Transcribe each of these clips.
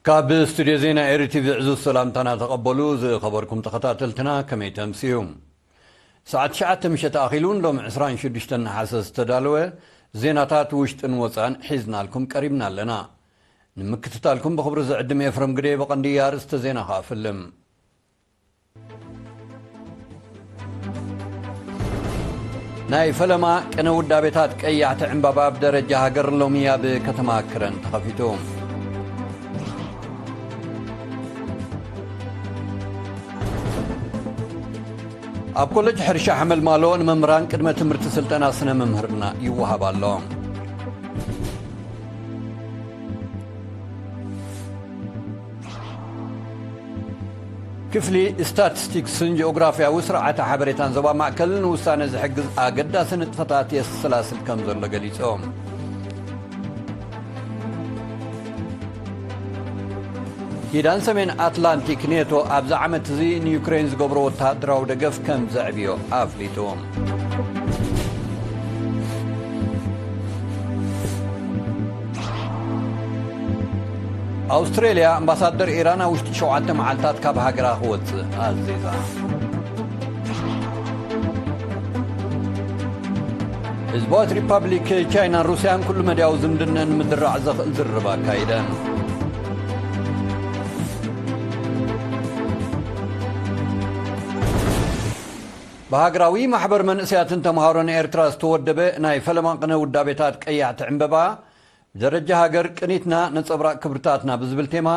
ካብ ስቱድዮ ዜና ኤሪ ቲቪ ዕዙዝ ሰላምታና ተቐበሉ። ዝኸበርኩም ተኸታተልትና፣ ከመይ ተምስዩ? ሰዓት ትሽዓተ ምሸት ኣኺሉን ሎም ዕስራን ሽዱሽተን ነሓሰ ዝተዳለወ ዜናታት ውሽጥን ወጻን ሒዝናልኩም ቀሪብና ኣለና። ንምክትታልኩም ብኽብሪ ዝዕድም ኤፍረም ግደ። ብቐንዲ ኣርእስተ ዜና ከኣ ፍልም። ናይ ፈለማ ቅነ ውዳቤታት ቀያሕቲ ዕምባባ ኣብ ደረጃ ሃገር ሎሚ ኣብ ከተማ ክረን ተኸፊቱ። ኣብ ኮለጅ ሕርሻ ሓመልማሎ ንመምህራን ቅድመ ትምህርቲ ስልጠና ስነ መምህርና ይወሃብ ኣሎ። ክፍሊ ስታቲስቲክስን ጂኦግራፍያዊ ስርዓተ ሓበሬታን ዞባ ማእከል ንውሳነ ዝሕግዝ ኣገዳሲ ንጥፈታት የሰላስል ከም ዘሎ ገሊጾም። ኪዳን ሰሜን ኣትላንቲክ ኔቶ ኣብዚ ዓመት እዚ ንዩክሬን ዝገብሮ ወተሃደራዊ ደገፍ ከም ዘዕብዮ ኣፍሊጡ። ኣውስትሬልያ ኣምባሳደር ኢራን ኣብ ውሽጢ ሸውዓተ መዓልታት ካብ ሃገራ ክወጽእ ኣዚዛ። ህዝባዊት ሪፓብሊክ ቻይናን ሩስያን ኩሉ መድያዊ ዝምድነን ንምድራዕ ዘኽእል ዝርርብ ኣካይደን። ብሃገራዊ ማሕበር መንእሰያትን ተምሃሮን ኤርትራ ዝተወደበ ናይ ፈለማ ቅነ ውዳቤታት ቀያሕቲ ዕምበባ፣ ብደረጃ ሃገር ቅኒትና ነጸብራቕ ክብርታትና ብዝብል ቴማ፣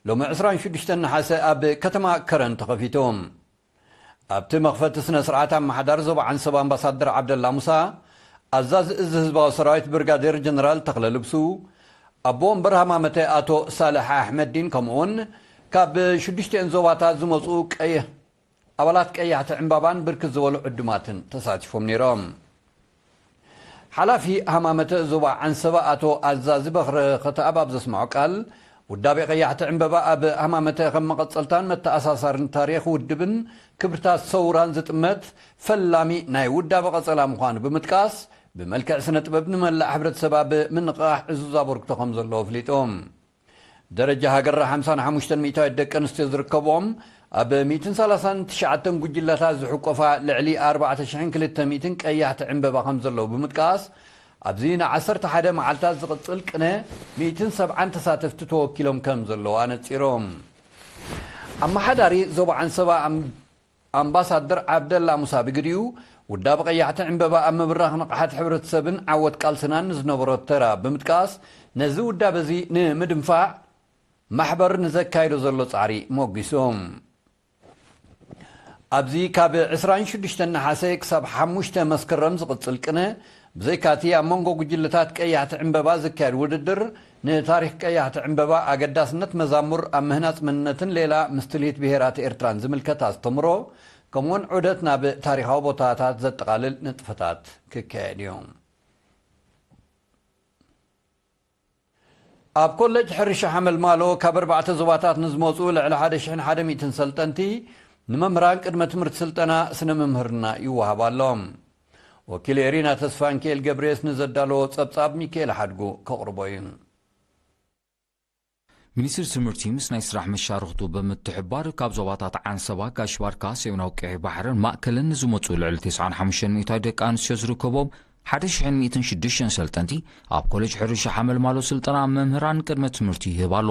ሎሚ ዕስራን ሽዱሽተን ነሓሰ ኣብ ከተማ ከረን ተኸፊቱ። ኣብቲ መኽፈቲ ስነ ስርዓት ኣመሓዳሪ ዞባ ዓንሰባ ኣምባሳደር ዓብደላ ሙሳ፣ ኣዛዚ እዚ ህዝባዊ ሰራዊት ብርጋዴር ጀነራል ተኽለ ልብሱ፣ ኣቦ ወንበር ሃማመተ ኣቶ ሳልሕ ኣሕመዲን፣ ከምኡውን ካብ ሽዱሽቲኤን ዞባታት ዝመጹ ቀይ-፣ ኣባላት ቀያሕቲ ዕምባባን ብርክት ዝበሉ ዕዱማትን ተሳቲፎም ነይሮም። ሓላፊ ሃማመተ ዞባ ዓንሰባ ኣቶ ኣዛዚ በኽረ ከተኣብ ኣብ ዘስምዖ ቃል፣ ውዳቤ ቀያሕቲ ዕምበባ ኣብ ሃማመተ ከም መቐጸልታን መተኣሳሳርን ታሪኽ ውድብን ክብርታት ሰውራን ዝጥመት ፈላሚ ናይ ውዳበ ቀጸላ ምዃኑ ብምጥቃስ፣ ብመልክዕ ስነ ጥበብ ንመላእ ሕብረተሰብ ኣብ ምንቕቓሕ ዕዙዝ ኣበርክቶ ከም ዘለዎ ኣፍሊጡ። ደረጃ ሃገር ሓምሳን ሓሙሽተን ሚእታዊት ደቂ ኣንስትዮ ዝርከብኦም ኣብ ሚእትን ሰላሳን ትሽዓተን ጉጅለታት ዝሕቆፋ ልዕሊ ኣርባዕተ ሽሕን ክልተ ሚእትን ቀያሕቲ ዕምበባ ከም ዘለዉ ብምጥቃስ፣ ኣብዚ ንዓሰርተ ሓደ መዓልታት ዝቕጽል ቅነ ሚእትን ሰብዓን ተሳተፍቲ ተወኪሎም ከም ዘለዉ ኣነጺሮም። ኣመሓዳሪ ዞባ ዓንሰባ ኣም-፣ ኣምባሳደር ዓብደላ ሙሳ ብግዲኡ፣ ውዳበ ቀያሕቲ ዕምበባ ኣብ ምብራኽ ንቕሓት ሕብረተሰብን ዓወት ቃልስናን ንዝነበሮ ተራ ብምጥቃስ፣ ነዚ ውዳበ እዚ ንምድንፋዕ ማሕበር ንዘካይዶ ዘሎ ጻዕሪ ሞጒሱ። ኣብዚ ካብ ዕስራን ሽዱሽተን ነሓሰ ክሳብ ሓሙሽተ መስከረም ዝቕጽል ቅነ፣ ብዘይካቲ ኣብ መንጎ ጉጅለታት ቀያሕቲ ዕምበባ ዝካየድ ውድድር፣ ንታሪኽ ቀያሕቲ ዕምበባ፣ ኣገዳስነት መዛሙር ኣብ ምህናጽ መንነትን ሌላ ምስ ትልሂት ብሄራት ኤርትራን ዝምልከት ኣስተምሮ፣ ከምኡውን ዑደት ናብ ታሪኻዊ ቦታታት ዘጠቓልል ንጥፈታት ክካየድ እዩ። ኣብ ኮሌጅ ሕርሻ ሓመልማሎ ካብ ኣርባዕተ ዞባታት ንዝመጹ ልዕሊ ሓደ ሽሕን ሓደ ሚእትን ሰልጠንቲ ንመምህራን ቅድመ ትምህርቲ ስልጠና ስነ ምምህርና ይወሃብ ኣሎ። ወኪል ኤሪና ተስፋንኪኤል ገብርኤስ ንዘዳለዎ ጸብጻብ ሚካኤል ሓድጉ ከቕርቦ እዩ። ሚኒስትሪ ትምህርቲ ምስ ናይ ስራሕ መሻርኽቱ ብምትሕብባር ካብ ዞባታት ዓንሰባ፣ ጋሽ ባርካ፣ ሰሜናዊ ቀይሕ ባሕርን ማእከልን ንዝመጹ ልዕሊ ተስዓን ሓሙሽተን ሚእታዊ ደቂ ኣንስትዮ ዝርከቦም ሓደ ሽሕን ሚእትን ሽዱሽተን ሰልጠንቲ ኣብ ኮሌጅ ሕርሻ ሓመልማሎ ስልጠና መምህራን ቅድመ ትምህርቲ ይህብ ኣሎ።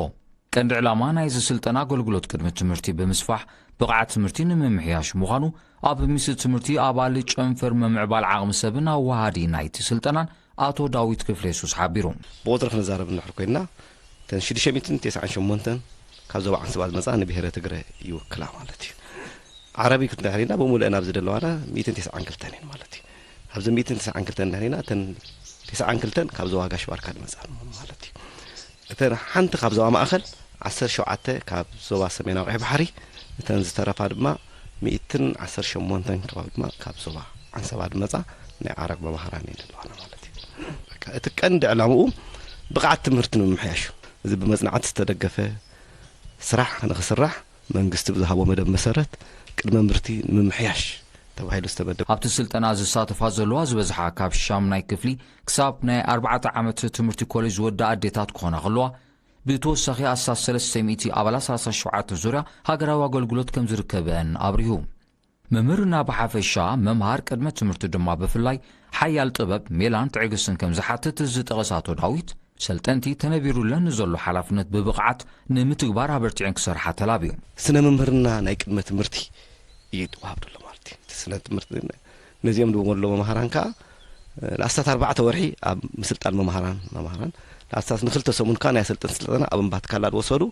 ቀንዲ ዕላማ ናይዚ ስልጠና ኣገልግሎት ቅድመ ትምህርቲ ብምስፋሕ ብቕዓት ትምህርቲ ንምምሕያሽ ምዃኑ ኣብ ሚኒስትሪ ትምህርቲ ኣባል ጨንፈር ምምዕባል ዓቕሚ ሰብን ኣወሃሃዲ ናይቲ ስልጠናን ኣቶ ዳዊት ክፍለ የሱስ ሓቢሩ። ብቑጽሪ ክንዛረብ እንድሕር ኮይንና፣ እተን ሽዱሽተ ሚእትን ተስዓን ሸሞንተን ካብ ዞባ ዓንሰባ ዝመጻ ንብሄረ ትግረ ይውክላ ማለት እዩ። ዓረቢ እንድሕር ኢና፣ ብምሉአን ኣብዚ ዘለዋና ሚእትን ተስዓን ክልተን እየን ማለት እዩ። ኣብዚ ሚእትን ተስዓን ክልተን እንድሕር ኢና፣ እተን ተስዓን ክልተን ካብ ዞባ ጋሽ ባርካ ዝመጻ ማለት እዩ። እተን ሓንቲ ካብ ዞባ ማእከል፣ ዓሰርተ ሸውዓተ ካብ ዞባ ሰሜናዊ ቀይሕ ባሕሪ፣ እተን ዝተረፋ ድማ ሚእትን ዓሰርተ ሸሞንተን ከባቢ ድማ ካብ ዞባ ዓንሰባ ዝመጻ ናይ ዓረብ መማህራን እየን ዘለዋና ማለት እዩ። በቃ፣ እቲ ቀንዲ ዕላምኡ ብቕዓት ትምህርቲ ንምምሕያሽ እዩ። እዚ ብመጽናዕቲ ዝተደገፈ ስራሕ ንኽስራሕ መንግስቲ ብዝሃቦ መደብ መሰረት ቅድመ ምርቲ ንምምሕያሽ ተባሂሉ ዝተመደበ። ኣብቲ ስልጠና ዝሳተፋ ዘለዋ ዝበዝሓ ካብ ሻምናይ ክፍሊ ክሳብ ናይ ኣርባዕተ ዓመት ትምህርቲ ኮሌጅ ዝወዳ ኣዴታት ክኾና ከለዋ፣ ብተወሳኺ ኣስታት ሰለስተ ሚእቲ ኣባላት ሰላሳ ሸውዓተ ዙርያ ሃገራዊ ኣገልግሎት ከም ዝርከበን ኣብሪሁ። መምህርና ብሓፈሻ፣ መምሃር ቅድመ ትምህርቲ ድማ ብፍላይ ሓያል ጥበብ፣ ሜላን ትዕግስትን ከም ዝሓትት ዝጠቐሰ ኣቶ ዳዊት፣ ሰልጠንቲ ተነቢሩለን ንዘሎ ሓላፍነት ብብቕዓት ንምትግባር ኣበርቲዐን ክሰርሓ ተላብዩ። ስነ መምህርና ናይ ቅድመ ትምህርቲ እዩ ዝወሃብ ዘሎ ማለት እዩ። እቲ ስነ ትምህርቲ ነዚኦም ድዎም ኣለዉ መምሃራን ከኣ ንኣስታት ኣርባዕተ ወርሒ ኣብ ምስልጣን መምሃራን መምሃራን ንኣስታት ንክልተ ሰሙን ከኣ ናይ ኣሰልጠን ስልጠና ኣብ እምባትካላ ዝወሰዱ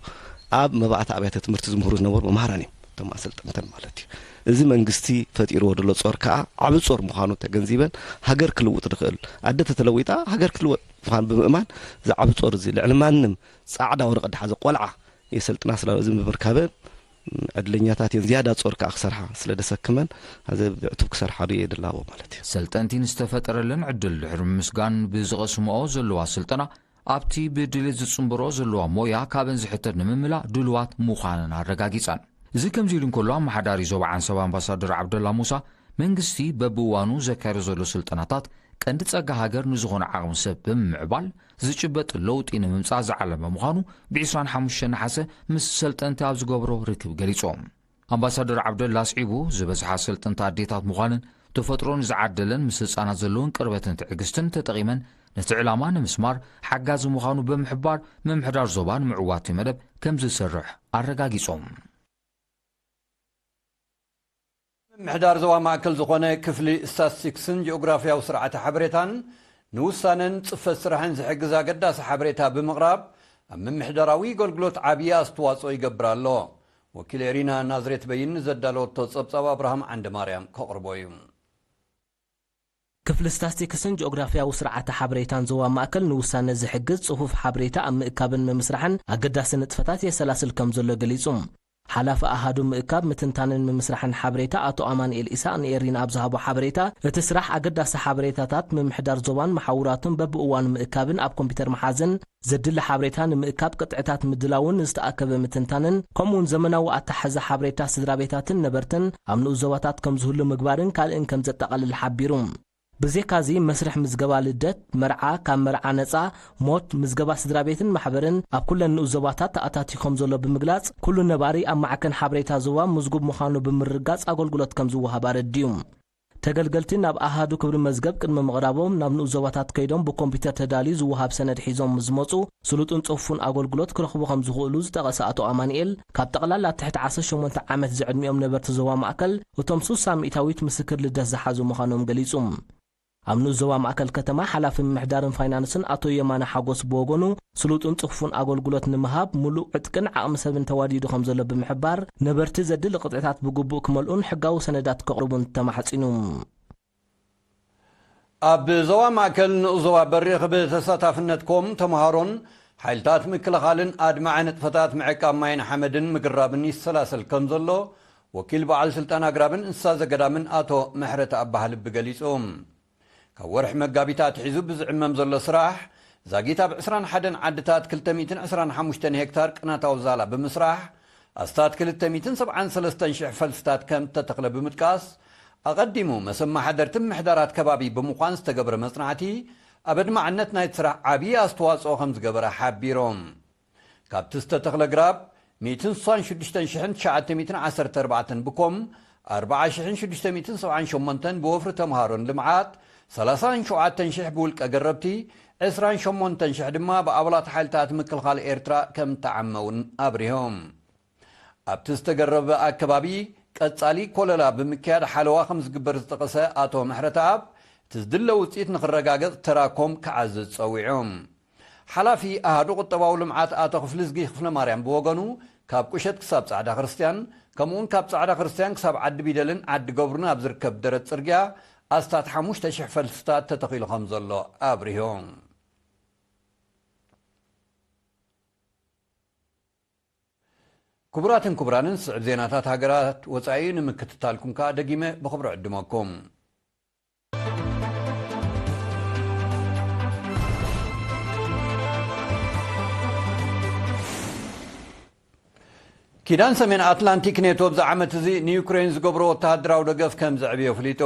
ኣብ መባእታ ኣብያተ ትምህርቲ ዝምህሩ ዝነበሩ መምሃራን እዮም እቶም ኣሰልጠንተን ማለት እዩ። እዚ መንግስቲ ፈጢርዎ ዘሎ ጾር ከኣ ዓቢ ጾር ምዃኑ ተገንዚበን ሃገር ክልውጥ ዝኽእል ኣደ ተተለዊጣ ሃገር ክትልወጥ ምዃኑ ብምእማን እዚ ዓቢ ጾር እዚ ልዕሊ ማንም ጻዕዳ ወረቐት ዝሓዘ ቆልዓ የሰልጥና ስለ እዚ ብምርካበን ዕድለኛታት እየን። ዝያዳ ጾር ከኣ ክሰርሓ ስለ ደሰክመን፣ ኣዘ ብዕቱብ ክሰርሓ ድየ ድላቦ ማለት እዩ። ሰልጠንቲ ንዝተፈጠረለን ዕድል ድሕሪ ምምስጋን፣ ብዝቐስምኦ ዘለዋ ስልጠና ኣብቲ ብድሌት ዝጽንበሮ ዘለዋ ሞያ ካብን ዝሕተት ንምምላእ ድልዋት ምዃነን ኣረጋጊጸን። እዚ ከምዚ ኢሉ እንከሎ፣ ኣመሓዳሪ ዞባ ዓንሰባ ኣምባሳደር ዓብደላ ሙሳ፣ መንግስቲ በብእዋኑ ዘካይዶ ዘሎ ስልጠናታት ቀንዲ ጸጋ ሃገር ንዝኾነ ዓቕሚ ሰብ ብምምዕባል ዝጭበጥ ለውጢ ንምምጻእ ዝዓለመ ምዃኑ ብ ዕስራን ሓሙሽተን ነሓሰ ምስ ሰልጠንቲ ኣብ ዝገብሮ ርክብ ገሊጾም። ኣምባሳደር ዓብደላ ኣስዒቡ፣ ዝበዝሓ ሰልጠንቲ ኣዴታት ምዃንን ተፈጥሮ ንዝዓደለን ምስ ህጻናት ዘለውን ቅርበትን ትዕግስትን ተጠቒመን ነቲ ዕላማ ንምስማር ሓጋዚ ምዃኑ ብምሕባር፣ ምምሕዳር ዞባ ንምዕዋት መደብ ከም ዝሰርሕ ኣረጋጊጾም። ምምሕዳር ዞባ ማእከል ዝኾነ ክፍሊ ስታትስቲክስን ጂኦግራፍያዊ ስርዓተ ሓበሬታን ንውሳነን ጽፈት ስራሕን ዝሕግዝ ኣገዳሲ ሓበሬታ ብምቕራብ፣ ኣብ ምምሕዳራዊ ኣገልግሎት ዓብዪ ኣስተዋጽኦ ይገብር ኣሎ። ወኪል ኤሪና ናዝሬት በይን ዘዳለወቶ ጸብጻብ ኣብርሃም ዓንደማርያም ከቕርቦ እዩ። ክፍሊ ስታስቲክስን ጂኦግራፍያዊ ስርዓተ ሓበሬታን ዞባ ማእከል ንውሳነ ዝሕግዝ ጽፉፍ ሓበሬታ ኣብ ምእካብን ምምስራሕን ኣገዳሲ ንጥፈታት የሰላስል ከም ዘሎ ገሊጹ። ሓላፊ ኣሃዱ ምእካብ፣ ምትንታንን ምምስራሕን ሓበሬታ ኣቶ ኣማንኤል ኢሳቕ ንኤሪና ኣብ ዝሃቦ ሓበሬታ፣ እቲ ስራሕ ኣገዳሲ ሓበሬታታት ምምሕዳር ዞባን መሓውራቱን በብእዋኑ ምእካብን ኣብ ኮምፒተር ምሓዝን፣ ዘድሊ ሓበሬታ ንምእካብ ቅጥዕታት ምድላውን ንዝተኣከበ ምትንታንን፣ ከምኡውን ዘመናዊ ኣተሓሕዛ ሓበሬታ ስድራ ቤታትን ነበርትን ኣብ ንኡስ ዞባታት ከም ዝህሉ ምግባርን ካልእን ከም ዘጠቓልል ሓቢሩ። ብዜካዚ መስርሕ ምዝገባ ልደት፣ መርዓ፣ ካብ መርዓ ነጻ፣ ሞት፣ ምዝገባ ስድራ ቤትን ማሕበርን ኣብ ኩለን ንኡስ ዞባታት ተኣታትዩ ከም ዘሎ ብምግላጽ፣ ኩሉ ነባሪ ኣብ ማዕከን ሓበሬታ ዞባ ምዝጉብ ምዃኑ ብምርግጋጽ ኣገልግሎት ከም ዝወሃብ ኣረዲኡ። ተገልገልቲ ናብ ኣሃዱ ክብሪ መዝገብ ቅድሚ ምቕራቦም ናብ ንኡስ ዞባታት ከይዶም ብኮምፒተር ተዳልዩ ዝወሃብ ሰነድ ሒዞም ምስ ዝመጹ ስሉጥን ጽፉን ኣገልግሎት ክረኽቡ ከም ዝኽእሉ ዝጠቐሰ ኣቶ ኣማንኤል፣ ካብ ጠቕላላ ትሕቲ ዓሰርተ ሸሞንተ ዓመት ዝዕድሚኦም ነበርቲ ዞባ ማእከል እቶም ስሳ ሚእታዊት ምስክር ልደት ዝሓዙ ምዃኖም ገሊጹ። ኣብ ንኡስ ዞባ ማእከል ከተማ ሓላፊ ምምሕዳርን ፋይናንስን ኣቶ የማነ ሓጎስ ብወገኑ፣ ስሉጥን ጽፉን ኣገልግሎት ንምሃብ ምሉእ ዕጥቅን ዓቕሚ ሰብን ተዋዲዱ ከም ዘሎ ብምሕባር፣ ነበርቲ ዘድሊ ቅጥዕታት ብግቡእ ክመልኡን ሕጋዊ ሰነዳት ከቕርቡን ተማሕጺኑ። ኣብ ዞባ ማእከል ንኡስ ዞባ በሪኽ ብተሳታፍነት ኮም ተምሃሮን ሓይልታት ምክልኻልን ኣድማዒ ንጥፈታት ምዕቃብ ማይን ሓመድን ምግራብን ይሰላሰል ከም ዘሎ ወኪል በዓል ስልጣን ኣግራብን እንስሳ ዘገዳምን ኣቶ ምሕረት ኣባህልቢ ገሊጹ። ካብ ወርሒ መጋቢት ኣትሒዙ ብዝዕመም ዘሎ ስራሕ፣ ዛጊት ኣብ ዕስራን ሓደን ዓድታት ክልተ ሚእትን ዕስራን ሓሙሽተን ሄክታር ቅናታዊ ዛላ ብምስራሕ፣ ኣስታት ክልተ ሚእትን ሰብዓን ሰለስተን ሽሕ ፈልስታት ከም እተተኽለ ብምጥቃስ፣ ኣቐዲሙ መሰማሓደርቲ ምምሕዳራት ከባቢ ብምዃን ዝተገብረ መጽናዕቲ፣ ኣብ ኣድማዕነት ናይቲ ስራሕ ዓብዪ ኣስተዋጽኦ ከም ዝገበረ ሓቢሮም። ካብቲ ዝተተኽለ ግራብ፣ ሚእትን ስሳን ሽዱሽተን ሽሕን ትሽዓተ ሚእትን ዓሰርተ ኣርባዕተን ብኮም፣ ኣርብዓ ሽሕን ሽዱሽተ ሚእትን ሰብዓን ሸሞንተን ብወፍሪ ተምሃሮን ልምዓት፣ ሰላሳን ሸውዓተን ሽሕ ብውልቀ ገረብቲ፣ ዕስራን ሸሞንተን ሽሕ ድማ ብኣባላት ሓይልታት ምክልኻል ኤርትራ ከም እተዓመ እውን ኣብሪሆም። ኣብቲ ዝተገረበ ኣከባቢ ቀጻሊ ኮለላ ብምክያድ ሓለዋ ከም ዝግበር ዝጠቐሰ ኣቶ ምሕረተኣብ፣ እቲ ዝድለ ውጽኢት ንኽረጋገጽ ተራ ኮም ክዓዝዝ ጸዊዑ። ሓላፊ ኣሃዱ ቁጠባዊ ልምዓት ኣቶ ክፍልዝጊ ክፍለማርያም ብወገኑ፣ ካብ ቁሸት ክሳብ ጻዕዳ ክርስትያን፣ ከምኡውን ካብ ጻዕዳ ክርስትያን ክሳብ ዓዲ ቢደልን ዓዲ ገብሩን ኣብ ዝርከብ ደረት ጽርግያ ኣስታት ሓሙሽተ ሽሕ ፈልስታት ተተኺሉ ከም ዘሎ ኣብሪሁ። ክቡራትን ክቡራንን፣ ዝስዕብ ዜናታት ሃገራት ወጻኢ ንምክትታልኩም ከኣ ደጊመ ብኽብሪ ዕድመኩም። ኪዳን ሰሜን ኣትላንቲክ ኔቶ ኣብዚ ዓመት እዚ ንዩክሬን ዝገብሮ ወተሃደራዊ ደገፍ ከም ዘዕብዮ ኣፍሊጡ።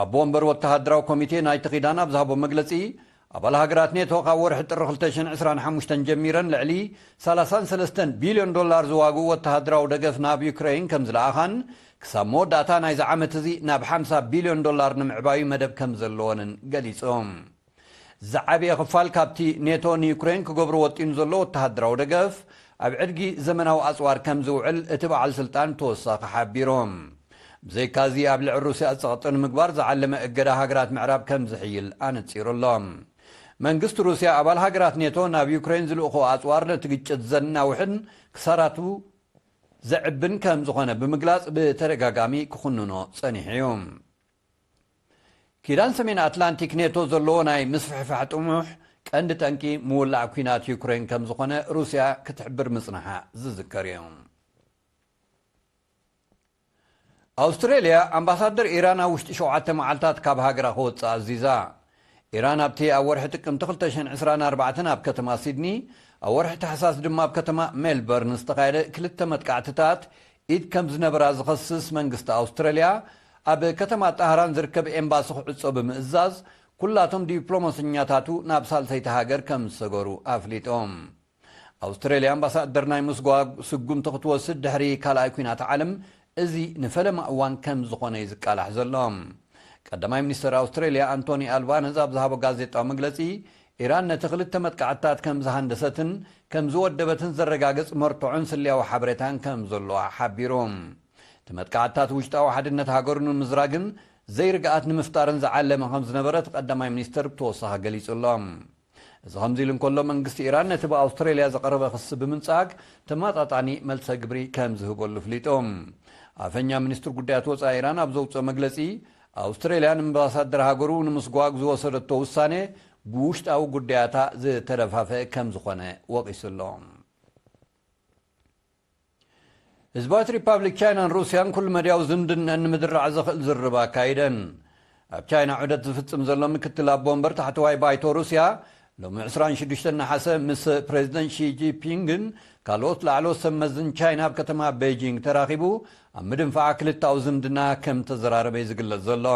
ኣቦ ወንበር ወተሃደራዊ ኮሚቴ ናይቲ ኪዳን ኣብ ዝሃቦ መግለጺ፣ ኣባል ሃገራት ኔቶ ካብ ወርሒ ጥሪ ክልተ ሽሕን ዕስራን ሓሙሽተን ጀሚረን ልዕሊ ሰላሳን ሰለስተን ቢልዮን ዶላር ዝዋግኡ ወተሃደራዊ ደገፍ ናብ ዩክረይን ከም ዝለኣኻን ክሳብ መወዳእታ ናይዚ ዓመት እዚ ናብ ሓምሳ ቢልዮን ዶላር ንምዕባዩ መደብ ከም ዘለወንን ገሊጾም። ዝዓበየ ክፋል ካብቲ ኔቶ ንዩክሬን ክገብሮ ወጢኑ ዘሎ ወተሃደራዊ ደገፍ ኣብ ዕድጊ ዘመናዊ ኣጽዋር ከም ዝውዕል እቲ በዓል ስልጣን ተወሳኺ ሓቢሮም። ብዘይካዚ ኣብ ልዕሊ ሩስያ ጸቕጢ ንምግባር ዝዓለመ እገዳ ሃገራት ምዕራብ ከም ዝሕይል ኣነጺሩ ኣሎ። መንግስቲ ሩስያ ኣባል ሃገራት ኔቶ ናብ ዩክሬን ዝልእኾ ኣጽዋር ነቲ ግጭት ዘናውሕን ክሳራቱ ዘዕብን ከም ዝኾነ ብምግላጽ ብተደጋጋሚ ክኹንኖ ጸኒሑ እዩ። ኪዳን ሰሜን ኣትላንቲክ ኔቶ ዘለዎ ናይ ምስፍሕፋሕ ጥሙሕ ቀንዲ ጠንቂ ምውላዕ ኲናት ዩክሬን ከም ዝኾነ ሩስያ ክትሕብር ምጽንሓ ዝዝከር እዩ። ኣውስትሬልያ ኣምባሳደር ኢራን ኣብ ውሽጢ ሸውዓተ መዓልታት ካብ ሃገራ ክወጽእ ኣዚዛ። ኢራን ኣብቲ ኣብ ወርሒ ጥቅምቲ ክልተ ሽሕን ዕስራን ኣርባዕተን ኣብ ከተማ ሲድኒ፣ ኣብ ወርሒ ታሕሳስ ድማ ኣብ ከተማ ሜልበርን ዝተኻየደ ክልተ መጥቃዕትታት ኢድ ከም ዝነበራ ዝኸስስ መንግስቲ ኣውስትራልያ፣ ኣብ ከተማ ጣህራን ዝርከብ ኤምባሲ ክዕጾ ብምእዛዝ፣ ኩላቶም ዲፕሎማሰኛታቱ ናብ ሳልሰይቲ ሃገር ከም ዝሰገሩ ኣፍሊጦም። ኣውስትራልያ ኣምባሳደር ናይ ምስጓግ ስጉምቲ ክትወስድ ድሕሪ ካልኣይ ኲናት ዓለም፣ እዚ ንፈለማ እዋን ከም ዝኾነ እዩ ዝቃላሕ ዘሎ። ቀዳማይ ሚኒስትር ኣውስትራልያ ኣንቶኒ ኣልባነዝ ኣብ ዝሃቦ ጋዜጣዊ መግለጺ፣ ኢራን ነቲ ክልተ መጥቃዕትታት ከም ዝሃንደሰትን ከም ዝወደበትን ዘረጋግጽ መርትዖን ስለያዊ ሓበሬታን ከም ዘለዋ ሓቢሩ። እቲ መጥቃዕትታት ውሽጣዊ ሓድነት ሃገሩ ንምዝራግን ዘይርግኣት ንምፍጣርን ዝዓለመ ከም ዝነበረ እቲ ቀዳማይ ሚኒስትር ብተወሳኺ ገሊጹ ኣሎ። እዚ ከምዚ ኢሉ እንከሎ፣ መንግስቲ ኢራን ነቲ ብኣውስትራልያ ዝቐረበ ክሲ ብምንጻግ ተመጣጣኒ መልሰ ግብሪ ከም ዝህበሉ ኣፍሊጡ። ኣፈኛ ሚኒስትር ጉዳያት ወጻኢ ኢራን ኣብ ዘውጽኦ መግለጺ፣ ኣውስትራልያ ንኣምባሳደር ሃገሩ ንምስጓግ ዝወሰደቶ ውሳኔ ብውሽጣዊ ጉዳያታ ዝተደፋፈ ከም ዝኾነ ወቒሱ ኣሎ። ህዝባዊት ሪፓብሊክ ቻይናን ሩስያን ኩሉ መድያዊ ዝምድንአን ንምድራዕ ዘኽእል ዝርርብ ኣካይደን። ኣብ ቻይና ዑደት ዝፍጽም ዘሎ ምክትል ኣቦ ወንበር ታሕተዋይ ባይቶ ሩስያ፣ ሎሚ ዕስራን ሽዱሽተን ነሓሰ ምስ ፕሬዚደንት ሺ ጂንፒንግን ካልኦት ላዕለዎት ሰብ መዝን ቻይና ኣብ ከተማ ቤጂንግ ተራኺቡ ኣብ ምድንፋዕ ክልተኣዊ ዝምድና ከም ተዘራረበ እዩ ዝግለጽ ዘሎ።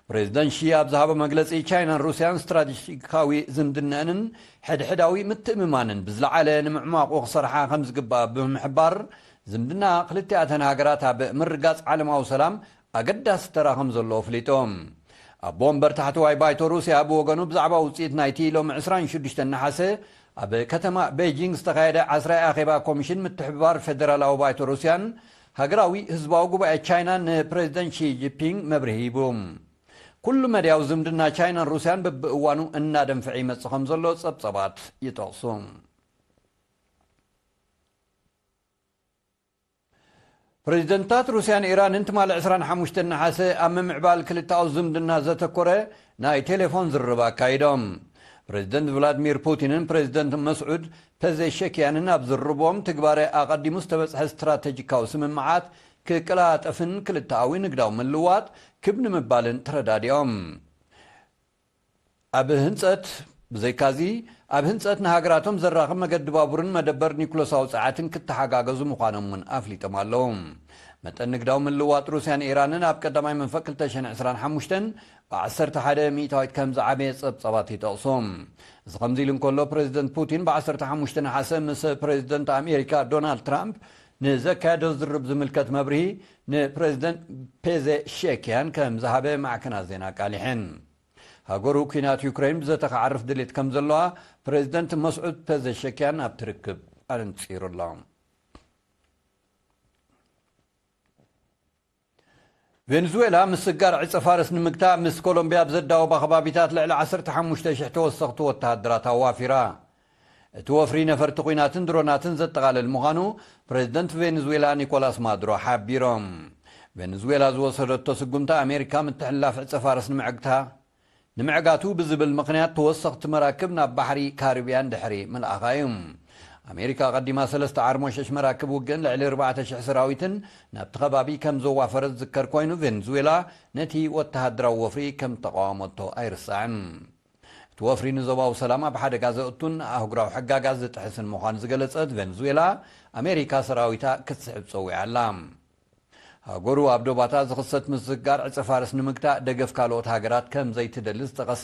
ፕሬዚደንት ሺ ኣብ ዝሃቦ መግለጺ፣ ቻይናን ሩስያን ስትራቴጂካዊ ዝምድነአንን ሕድሕዳዊ ምትእምማንን ብዝለዓለ ንምዕሟቑ ክሰርሓ ከም ዝግባእ ብምሕባር፣ ዝምድና ክልቲኣተን ሃገራት ኣብ ምርጋጽ ዓለማዊ ሰላም ኣገዳሲ ተራ ከም ዘለዎ ኣፍሊጡ። ኣቦ ወንበር ታሕተዋይ ባይቶ ሩስያ ብወገኑ፣ ብዛዕባ ውጽኢት ናይቲ ሎሚ ዕስራን ሽዱሽተን ነሓሰ ኣብ ከተማ ቤጂንግ ዝተኻየደ ዓስራይ ኣኼባ ኮሚሽን ምትሕብባር ፌደራላዊ ባይቶ ሩስያን ሃገራዊ ህዝባዊ ጉባኤ ቻይናን ንፕሬዚደንት ሺ ጂንፒንግ መብርሂ ሂቡ። ኩሉ መድያዊ ዝምድና ቻይናን ሩስያን በብእዋኑ እናደንፍዐ ይመጽእ ከም ዘሎ ጸብጸባት ይጠቕሱ። ፕሬዚደንታት ሩስያን ኢራንን ትማሊ ዕስራን ሓሙሽተን ነሓሰ ኣብ ምምዕባል ክልተኣዊ ዝምድና ዘተኮረ ናይ ቴሌፎን ዝርርብ ኣካይዶም። ፕሬዚደንት ቭላድሚር ፑቲንን ፕሬዚደንት መስዑድ ፐዜሸኪያንን ኣብ ዝርርቦም፣ ትግባረ ኣቐዲሙ ዝተበጽሐ ስትራቴጂካዊ ስምምዓት ክቀላጠፍን ክልተኣዊ ንግዳዊ ምልዋጥ ክብ ንምባልን ተረዳዲኦም። ኣብ ህንጸት፣ ብዘይካዚ፣ ኣብ ህንጸት ንሃገራቶም ዘራኽብ መገዲ ባቡርን መደበር ኒኩለሳዊ ጸዓትን ክተሓጋገዙ ምዃኖም እውን ኣፍሊጦም ኣለዉ። መጠን ንግዳዊ ምልዋጥ ሩስያን ኢራንን ኣብ ቀዳማይ መንፈቅ ክልተ ሽሕን ዕስራን ሓሙሽተን ብዓሰርተ ሓደ ሚእታዊት ከም ዝዓበየ ጸብጻባት ይጠቕሱ። እዚ ከምዚ ኢሉ እንከሎ፣ ፕሬዚደንት ፑቲን ብዓሰርተ ሓሙሽተ ነሓሰ ምስ ፕሬዚደንት ኣሜሪካ ዶናልድ ትራምፕ ንዘካየዶ ዝርርብ ዝምልከት መብርሂ ንፕሬዚደንት ፔዜሼኪያን ከም ዝሃበ ማዕከናት ዜና ኣቃሊሐን። ሃገሩ ኲናት ዩክሬን ብዘተ ክዓርፍ ድሌት ከም ዘለዋ ፕሬዚደንት መስዑድ ፐዘሸኪያን ኣብቲ ርክብ ኣንጺሩ ኣሎ። ቬንዙዌላ ምስጋር ዕጸ ፋርስ ንምግታእ ምስ ኮሎምቢያ ኣብ ዘዳወባ ከባቢታት ልዕሊ ዓሰርተ ሓሙሽተ ሽሕ ተወሰኽቲ ወተሃደራት ኣዋፊራ። እቲ ወፍሪ ነፈርቲ ኲናትን ድሮናትን ዘጠቓልል ምዃኑ ፕሬዚደንት ቬንዙዌላ ኒኮላስ ማዱሮ ሓቢሮም። ቬንዙዌላ ዝወሰደቶ ስጉምቲ ኣሜሪካ ምትሕልላፍ ዕጸ ፋርስ ንምዕግታ ንምዕጋቱ ብዝብል ምኽንያት ተወሰኽቲ መራክብ ናብ ባሕሪ ካሪብያን ድሕሪ ምልኣኻ እዩ። ኣሜሪካ ኣቐዲማ ሰለስተ ዓርሞሸሽ መራክብ ውግእን ልዕሊ ኣርባዕተ ሽሕ ሰራዊትን ናብቲ ከባቢ ከም ዘዋፈረት ዝዝከር ኮይኑ፣ ቬንዙዌላ ነቲ ወተሃደራዊ ወፍሪ ከም ተቃወመቶ ኣይርሳዕን። እቲ ወፍሪ ንዞባዊ ሰላም ኣብ ሓደጋ ዘእቱን ኣህጉራዊ ሕጋጋት ዝጥሕስን ምዃኑ ዝገለጸት ቬንዙዌላ፣ ኣሜሪካ ሰራዊታ ክትስሕብ ጸዊዓ ኣላ። ሃገሩ ኣብ ዶባታ ዝኽሰት ምስግጋር ዕጸ ፋርስ ንምግታእ ደገፍ ካልኦት ሃገራት ከም ዘይትደሊ ዝጠቐሰ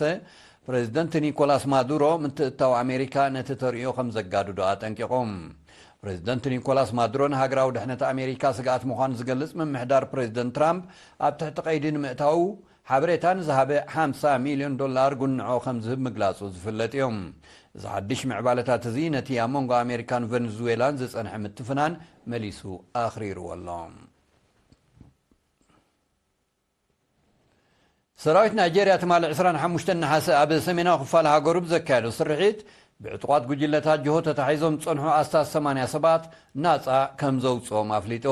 ፕሬዚደንት ኒኮላስ ማዱሮ ምትእታው ኣሜሪካ ነቲ ተርእዮ ከም ዘጋድዶ ኣጠንቂቖም። ፕሬዚደንት ኒኮላስ ማዱሮ ንሃገራዊ ድሕነት ኣሜሪካ ስግኣት ምዃኑ ዝገልጽ ምምሕዳር ፕሬዚደንት ትራምፕ ኣብ ትሕቲ ቀይዲ ንምእታው ሓበሬታ ንዝሃበ ሓምሳ ሚልዮን ዶላር ጉንዖ ከም ዝህብ ምግላጹ ዝፍለጥ እዮም። እዚ ሓድሽ ምዕባለታት እዚ ነቲ ኣብ መንጎ ኣሜሪካን ቨንዙዌላን ዝጸንሐ ምትፍናን መሊሱ ኣኽሪርዎ ኣሎ። ሰራዊት ናይጄርያ ትማሊ ዕስራን ሓሙሽተን ነሓሰ ኣብ ሰሜናዊ ክፋል ሃገሩ ብዘካየዶ ስርሒት፣ ብዕጡቓት ጉጅለታት ጅሆ ተታሒዞም ዝጸንሑ ኣስታት ሰማንያ ሰባት ናጻ ከም ዘውጽኦም ኣፍሊጡ።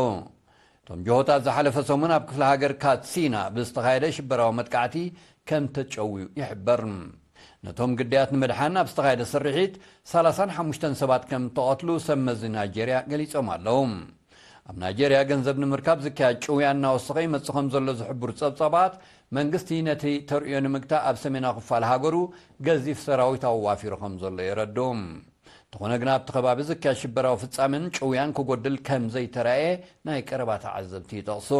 እቶም ጅሆታት ዝሓለፈ ሰሙን ኣብ ክፍለ ሃገር ካትሲና ብዝተኻየደ ሽበራዊ መጥቃዕቲ ከም ተጨውዩ ይሕበር። ነቶም ግዳያት ንምድሓን ኣብ ዝተኻየደ ስርሒት፣ ሰላሳን ሓሙሽተን ሰባት ከም ተቐትሉ ሰብ መዚ ናይጄርያ ገሊጾም ኣለዉ። ኣብ ናይጄርያ ገንዘብ ንምርካብ ዝካየድ ጭውያ እናወሰኸ ይመጽእ ከም ዘሎ ዝሕብሩ ጸብጻባት፣ መንግስቲ ነቲ ተርእዮ ንምግታእ ኣብ ሰሜናዊ ክፋል ሃገሩ ገዚፍ ሰራዊት ኣዋፊሩ ከም ዘሎ የረድኡ። እንተኾነ ግና ኣብቲ ከባቢ ዝካየድ ሽበራዊ ፍጻሜን ጭውያን ክጎድል ከም ዘይተራእየ ናይ ቀረባ ተዓዘብቲ ይጠቕሱ።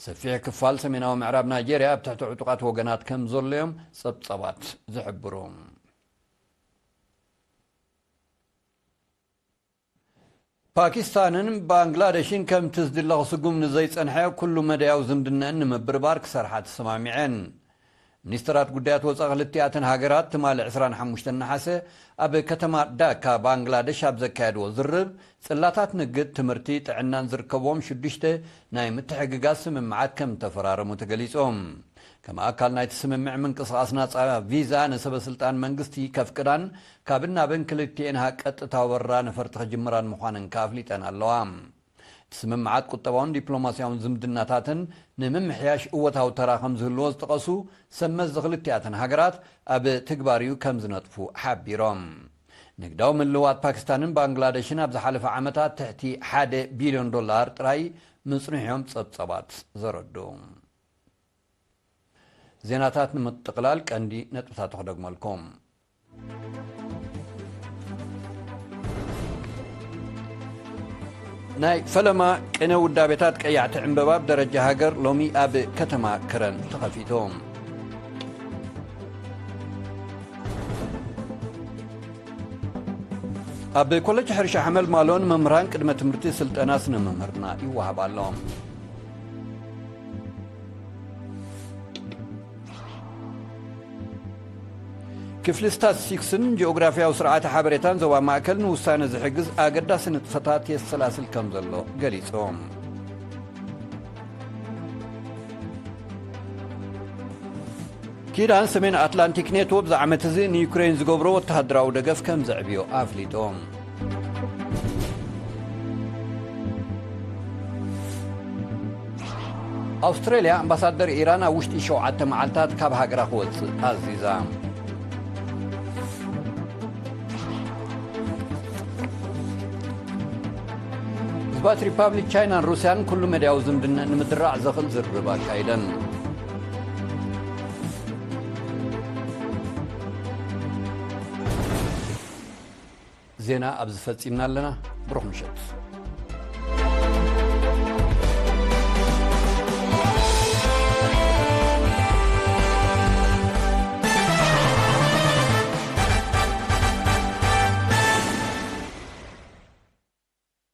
ሰፊሕ ክፋል ሰሜናዊ ምዕራብ ናይጄርያ ኣብ ትሕቲ ዕጡቓት ወገናት ከም ዘሎ እዮም ጸብጻባት ዝሕብሩ። ፓኪስታንን ባንግላደሽን ከምቲ ዝድለ ክስጉም ንዘይጸንሐ ኩሉ መዳያዊ ዝምድነአን ንምብርባር ክሰርሓ ተሰማሚዐን። ሚኒስትራት ጉዳያት ወጻኢ ክልቲኣተን ሃገራት ትማሊ ዕስራን ሓሙሽተን ነሓሰ ኣብ ከተማ ዳካ ባንግላደሽ ኣብ ዘካየድዎ ዝርብ፣ ጽላታት ንግድ፣ ትምህርቲ፣ ጥዕናን ዝርከብዎም ሽዱሽተ ናይ ምትሕግጋዝ ስምምዓት ከም ተፈራረሙ ተገሊጾም። ከም ኣካል ናይቲ ስምምዕ ምንቅስቓስ ናጻ ቪዛ ንሰበ ስልጣን መንግስቲ ከፍቅዳን ካብ ናብን ክልቲኤን ሃ ቀጥታ ወራ ነፈርቲ ክጅምራን ምዃነን ከኣ ኣፍሊጠን ኣለዋ። እቲ ስምምዓት ቁጠባውን ዲፕሎማስያውን ዝምድናታትን ንምምሕያሽ እወታዊ ተራ ከም ዝህልዎ ዝጠቐሱ ሰብ መዚ ክልቲኣተን ሃገራት ኣብ ትግባር እዩ ከም ዝነጥፉ ሓቢሮም። ንግዳዊ ምልዋጥ ፓኪስታንን ባንግላደሽን ኣብ ዝሓለፈ ዓመታት ትሕቲ ሓደ ቢልዮን ዶላር ጥራይ ምጽንሑ እዮም ጸብጻባት ዘረድኡ። ዜናታት ንምጥቕላል ቀንዲ ነጥብታቱ ክደግመልኩም። ናይ ፈለማ ቅነ ውዳቤታት ቀያሕቲ ዕምበባ ኣብ ደረጃ ሃገር ሎሚ ኣብ ከተማ ከረን ተኸፊቱ። ኣብ ኮለጅ ሕርሻ ሓመልማሎን መምህራን ቅድመ ትምህርቲ ስልጠና ስነ መምህርና ይወሃብ ኣሎ። ክፍሊ ስታትስቲክስን ጂኦግራፊያዊ ስርዓተ ሓበሬታን ዞባ ማእከል ንውሳነ ዝሕግዝ ኣገዳሲ ንጥፈታት የሰላስል ከም ዘሎ ገሊጹ። ኪዳን ሰሜን ኣትላንቲክ ኔቶ ብዚ ዓመት እዚ ንዩክሬን ዝገብሮ ወተሃደራዊ ደገፍ ከም ዘዕብዮ ኣፍሊጡ። ኣውስትራልያ ኣምባሳደር ኢራን ኣብ ውሽጢ ሸውዓተ መዓልታት ካብ ሃገራ ክወጽእ ኣዚዛ። ህዝባት ሪፓብሊክ ቻይናን ሩስያን ኩሉ መድያዊ ዝምድና ንምድራዕ ዘኽእል ዝርርብ ኣካይደን። ዜና ኣብዚ ፈጺምና ኣለና። ብሩኽ ምሸት።